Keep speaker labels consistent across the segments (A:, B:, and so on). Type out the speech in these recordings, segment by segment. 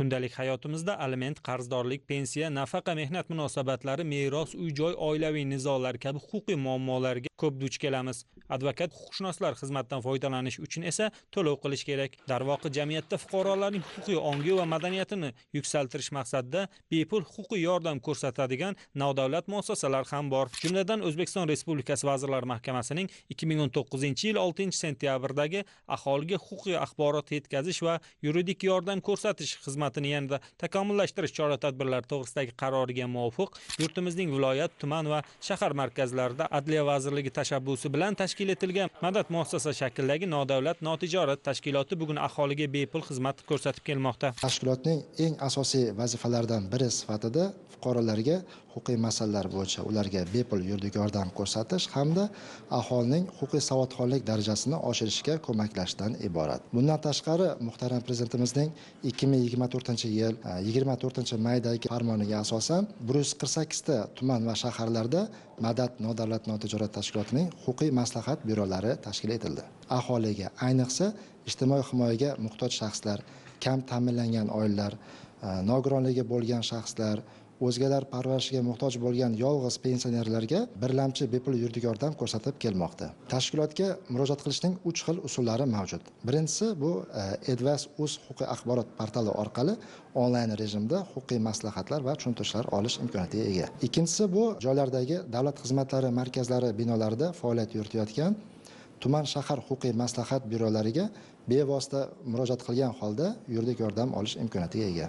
A: Kundalik hayotimizda aliment, qarzdorlik, pensiya, nafaqa, mehnat munosabatlari, meros, uy-joy, oilaviy nizolar kabi huquqiy muammolarga ko'p duch kelamiz. Advokat, huquqshunoslar xizmatidan foydalanish uchun esa to'lov qilish kerak. Darvoqe, jamiyatda fuqarolarning huquqiy ongi va madaniyatini yuksaltirish maqsadida bepul huquqiy yordam ko'rsatadigan nodavlat muassasalar ham bor. Jumladan, O'zbekiston Respublikasi Vazirlar Mahkamasining 2019-yil 6-sentyabrdagi aholiga huquqiy axborot yetkazish va yuridik yordam ko'rsatish xizmatini yanada takomillashtirish chora-tadbirlari to'g'risidagi qaroriga muvofiq yurtimizning viloyat, tuman va shahar markazlarida Adliya vazirligi tashabbusi bilan tashkil etilgan Madad muassasa shaklidagi nodavlat notijorat tashkiloti bugun aholiga bepul xizmat ko'rsatib kelmoqda.
B: Tashkilotning eng asosiy vazifalaridan biri sifatida fuqarolarga huquqiy masalalar bo'yicha ularga bepul yuridik yordam ko'rsatish hamda aholining huquqiy savodxonlik darajasini oshirishga ko'maklashdan iborat. Bundan tashqari, muhtaram prezidentimizning 2024-yil 24-maydagi farmoniga asosan 148 ta tuman va shaharlarda Madad nodavlat notijorat tashkilotining huquqiy maslahat byurolari tashkil etildi. Aholiga, ayniqsa ijtimoiy himoyaga muhtoj shaxslar, kam ta'minlangan oilalar, nogironligi bo'lgan shaxslar, o'zgalar parvarishiga muhtoj bo'lgan yolg'iz pensionerlarga birlamchi bepul yuridik yordam ko'rsatib kelmoqda. Tashkilotga murojaat qilishning 3 xil usullari mavjud. Birinchisi bu Advice.uz huquqiy axborot portali orqali onlayn rejimda huquqiy maslahatlar va tushuntirishlar olish imkoniyatiga ega. Ikkinchisi bu joylardagi davlat xizmatlari markazlari binolarida faoliyat yuritayotgan tuman shahar huquqiy maslahat byurolariga bevosita murojaat qilgan holda yuridik yordam olish imkoniyatiga ega.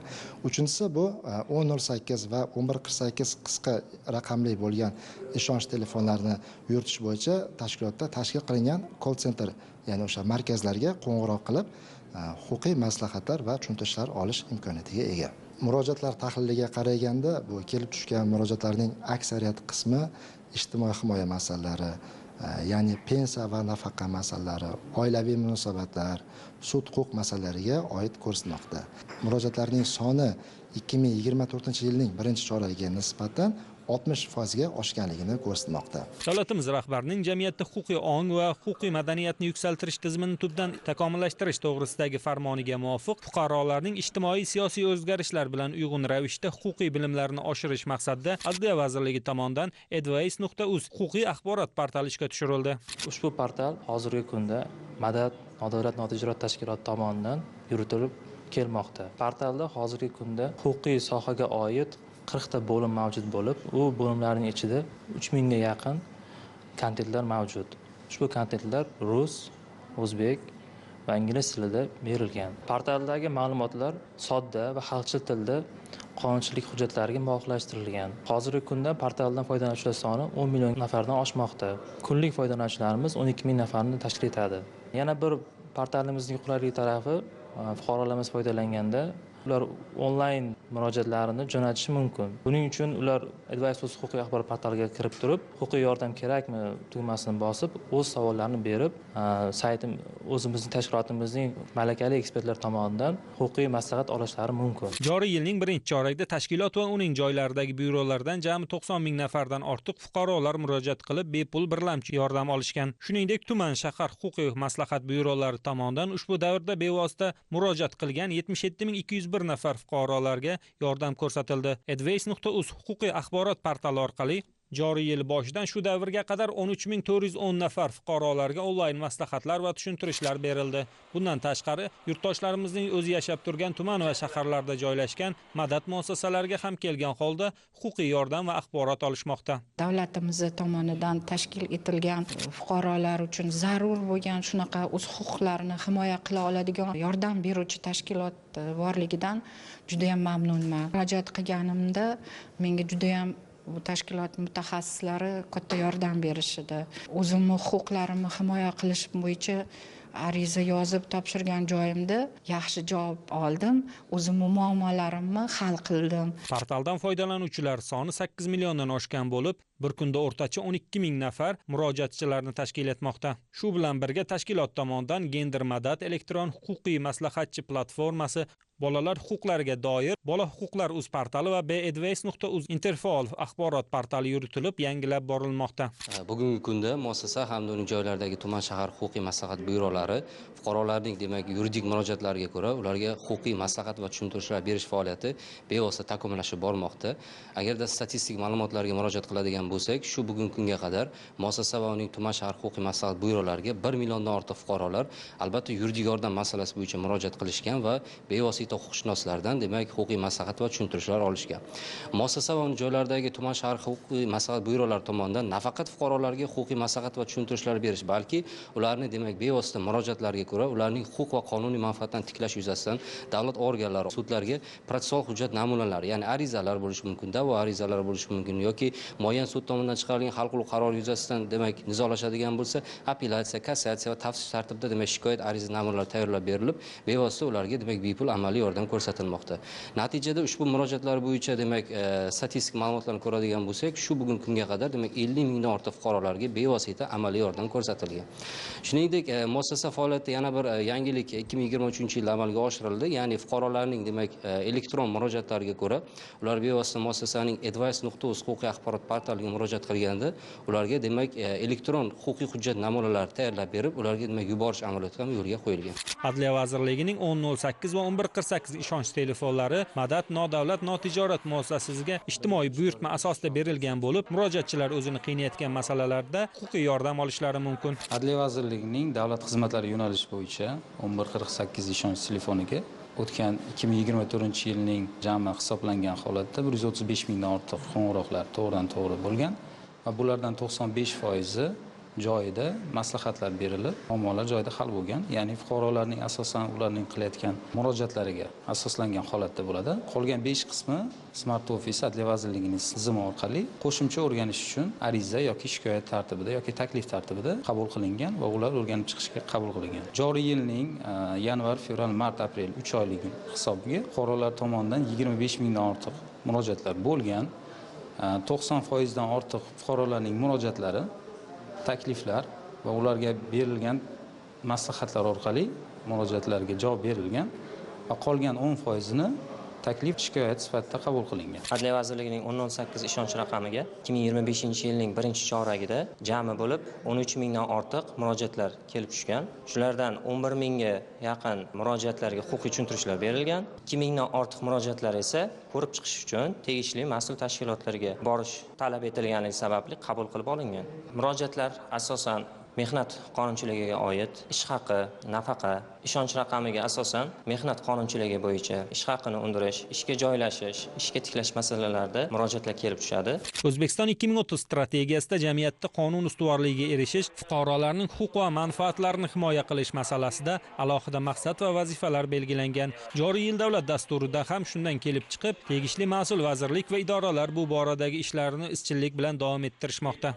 B: Uchinchisi bu 1008 va 1148 qisqa raqamli bo'lgan ishonch telefonlarini yuritish bo'yicha tashkilotda tashkil qilingan call center, ya'ni o'sha markazlarga qo'ng'iroq qilib huquqiy maslahatlar va tushuntirishlar olish imkoniyatiga ega. Murojaatlar tahliliga qaraganda bu kelib tushgan murojaatlarning aksariyat qismi ijtimoiy himoya masalalari, ya'ni pensiya va nafaqa masalalari, oilaviy munosabatlar, sud huquq masalalariga oid ko'rsatmoqda. Murojaatlarning soni 2024-yilning birinchi choragiga nisbatan 60% ga oshganligini ko'rsatmoqda.
A: Davlatimiz rahbarining jamiyatda huquqiy ong va huquqiy madaniyatni yuksaltirish tizimini tubdan takomillashtirish to'g'risidagi farmoniga muvofiq fuqarolarning ijtimoiy siyosiy o'zgarishlar bilan uyg'un ravishda huquqiy bilimlarini oshirish maqsadida Adliya vazirligi tomonidan advice.uz huquqiy axborot portali ishga tushirildi.
C: Ushbu portal hozirgi kunda Madad nodavlat notijorat tashkiloti tomonidan yuritilib kelmoqda. Portalda hozirgi kunda huquqiy sohaga oid 40 ta bo'lim mavjud bo'lib, u bo'limlarning ichida 3000 ga yaqin kontentlar mavjud. Ushbu kontentlar rus, o'zbek va ingliz tilida berilgan. Portaldagi ma'lumotlar sodda va xalqchil tilda qonunchilik hujjatlariga muvofiqlashtirilgan. Hozirgi kunda portaldan foydalanuvchilar soni 10 million nafardan oshmoqda. Kunlik foydalanuvchilarimiz 12 ming nafarni tashkil etadi. Yana bir portalimizning qulaylik tarafi, fuqarolarimiz foydalanganda ular onlayn murojaatlarini jo'natishi mumkin. Buning uchun ular Advice.uz huquqiy axborot portaliga kirib turib, huquqiy yordam kerakmi tugmasini bosib, o'z savollarini berib, saytim o'zimizning tashkilotimizning malakali ekspertlar tomonidan huquqiy maslahat olishlari mumkin.
A: Joriy yilning birinchi choragida tashkilot va uning joylaridagi byurolardan jami 90 ming nafardan ortiq fuqarolar murojaat qilib, bepul birlamchi yordam olishgan. Shuningdek, tuman shahar huquqiy maslahat byurolari tomonidan ushbu davrda bevosita murojaat qilgan 77201 nafar fuqarolarga yordam ko'rsatildi. Advice.uz huquqiy axborot portali orqali joriy yil boshidan shu davrga qadar 13410 nafar fuqarolarga onlayn maslahatlar va tushuntirishlar berildi. Bundan tashqari, yurtdoshlarimizning o'zi yashab turgan tuman va shaharlarda joylashgan Madad muassasalariga ham kelgan holda huquqiy yordam va axborot olishmoqda.
D: Davlatimiz tomonidan tashkil etilgan fuqarolar uchun zarur bo'lgan shunaqa o'z huquqlarini himoya qila oladigan yordam beruvchi tashkilot borligidan juda ham mamnunman. Murojaat qilganimda menga juda ham bu tashkilot mutaxassislari katta yordam berishdi. O'zimni huquqlarimni himoya qilish bo'yicha ariza yozib topshirgan joyimda yaxshi javob oldim. O'zimni muammolarimni hal qildim.
A: Portaldan foydalanuvchilar soni 8 milliondan oshgan bo'lib, bir kunda o'rtacha 12 ming nafar murojaatchilarni tashkil etmoqda. Shu bilan birga tashkilot tomonidan Gender Madad elektron huquqiy maslahatchi platformasi, bolalar huquqlariga doir Bola huquqlar uz portali va badvice.uz interfaol axborot portali yuritilib, yangilab borilmoqda.
E: Bugungi kunda muassasa hamda uning joylaridagi tuman shahar huquqiy maslahat byurolari fuqarolarning demak yuridik murojaatlariga ko'ra ularga huquqiy maslahat va tushuntirishlar berish faoliyati bevosita takomillashib bormoqda. Agarda statistik ma'lumotlarga murojaat qiladigan bo'lsak, shu bugungi kunga qadar muassasa va uning tuman shahar huquqiy maslahat byurolariga 1 milliondan ortiq fuqarolar albatta yuridik yordam masalasi bo'yicha murojaat qilishgan va bevosita huquqshunoslardan demak huquqiy maslahat va tushuntirishlar olishgan. Muassasa va uning joylaridagi tuman shahar huquqiy maslahat byurolari tomonidan nafaqat fuqarolarga huquqiy maslahat va tushuntirishlar berish, balki ularni demak bevosita murojaatlariga ko'ra ularning huquq va qonuniy manfaatlarini tiklash yuzasidan davlat organlari, sudlarga protsessual hujjat namunalari, ya'ni arizalar bo'lishi mumkin, da'vo arizalari bo'lishi mumkin yoki muayyan sud tomonidan chiqarilgan hal qiluvchi qaror yuzasidan demak nizolashadigan bo'lsa, apellyatsiya, kassatsiya va taftish tartibida demak shikoyat ariza namunalari tayyorlab berilib, bevosita ularga demak bepul amaliy yordam ko'rsatilmoqda. Natijada ushbu murojaatlar bo'yicha demak statistik ma'lumotlarni ko'radigan bo'lsak, shu bugungi kunga qadar demak 50 mingdan ortiq fuqarolarga bevosita amaliy yordam ko'rsatilgan. Shuningdek, muassasa faoliyatida yana bir yangilik 2023-yilda amalga oshirildi. Ya'ni fuqarolarning demak elektron murojaatlariga ko'ra ular bevosita muassasaning advice.uz huquqiy axborot portaliga murojaat qilganda ularga demak elektron huquqiy hujjat namunalari tayyorlab berib, ularga demak yuborish amaliyoti ham yo'lga qo'yilgan.
A: Adliya vazirligining 10.08 va 11.48 ishonch telefonlari Madad nodavlat notijorat muassasasiga ijtimoiy buyurtma asosida berilgan bo'lib, murojaatchilar o'zini qiynayotgan masalalarda huquqiy yordam olishlari mumkin.
F: Adliya vazirligining davlat xizmatlari yo'nalishi bo'yicha 11.48 ishonch telefoniga o'tgan 2024-yilning jami hisoblangan holatda 135 mingdan ortiq qo'ng'iroqlar to'g'ridan-to'g'ri bo'lgan va bulardan 95% joyida maslahatlar berilib, muammolar joyida hal bo'lgan. Ya'ni fuqarolarning asosan ularning qilayotgan murojaatlariga asoslangan holatda bo'ladi. Qolgan 5 qismi Smart Office Adliya vazirligining tizimi orqali qo'shimcha o'rganish uchun ariza yoki shikoyat tartibida yoki taklif tartibida qabul qilingan va ular o'rganib chiqishga qabul qilingan. Joriy yilning yanvar, fevral, mart, aprel 3 oylik hisobiga fuqarolar tomonidan 25 mingdan ortiq murojaatlar bo'lgan. 90% dan ortiq fuqarolarning murojaatlari takliflar va ularga berilgan maslahatlar orqali murojaatlarga javob berilgan va qolgan 10%ni taklif shikoyat sifatida qabul qilingan.
G: Adliya vazirligining 10.08 ishonch raqamiga 2025-yilning birinchi choragida jami bo'lib 13 mingdan ortiq murojaatlar kelib tushgan. Shulardan 11 mingga yaqin murojaatlarga huquqiy tushuntirishlar berilgan. 2 mingdan ortiq murojaatlar esa ko'rib chiqish uchun tegishli mas'ul tashkilotlarga borish talab etilganligi sababli qabul qilib olingan. Murojaatlar asosan mehnat qonunchiligiga oid ish haqi, nafaqa, ishonch raqamiga asosan mehnat qonunchiligi bo'yicha ish haqini undirish, ishga joylashish, ishga tiklash masalalarida murojaatlar kelib tushadi.
A: O'zbekiston 2030 strategiyasida jamiyatda qonun ustuvorligiga erishish, fuqarolarning huquq va manfaatlarini himoya qilish masalasida alohida maqsad va vazifalar belgilangan. Joriy yil davlat dasturida ham shundan kelib chiqib, tegishli mas'ul vazirlik va idoralar bu boradagi ishlarini izchillik bilan davom ettirishmoqda.